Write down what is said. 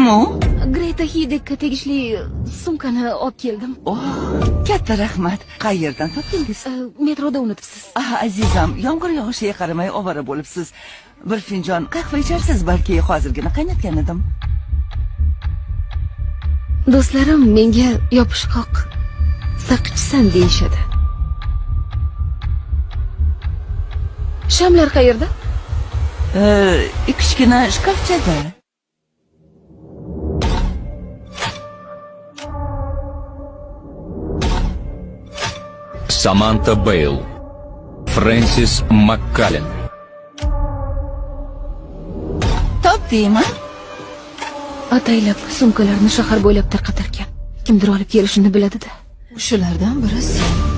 Kim u? Greta Xidekka tegishli sumkani olib keldim. Oh, katta rahmat. Qayerdan topdingiz? Metroda unutibsiz. Ah, azizam, yomg'ir yog'ishiga qaramay ovora bo'libsiz. Bir finjon qahva icharsiz, balki hozirgina qaynatgan edim. Do'stlarim menga yopishqoq saqichsan deyishadi. Shamlar qayerda? Kichkina shkafchada. Samantha Beyl, Frensis Makkallen. Topdingmi? Ataylab sumkalarni shahar bo'ylab tarqatarkan. Kimdir olib kelishini biladi-da. Shulardan biri sen.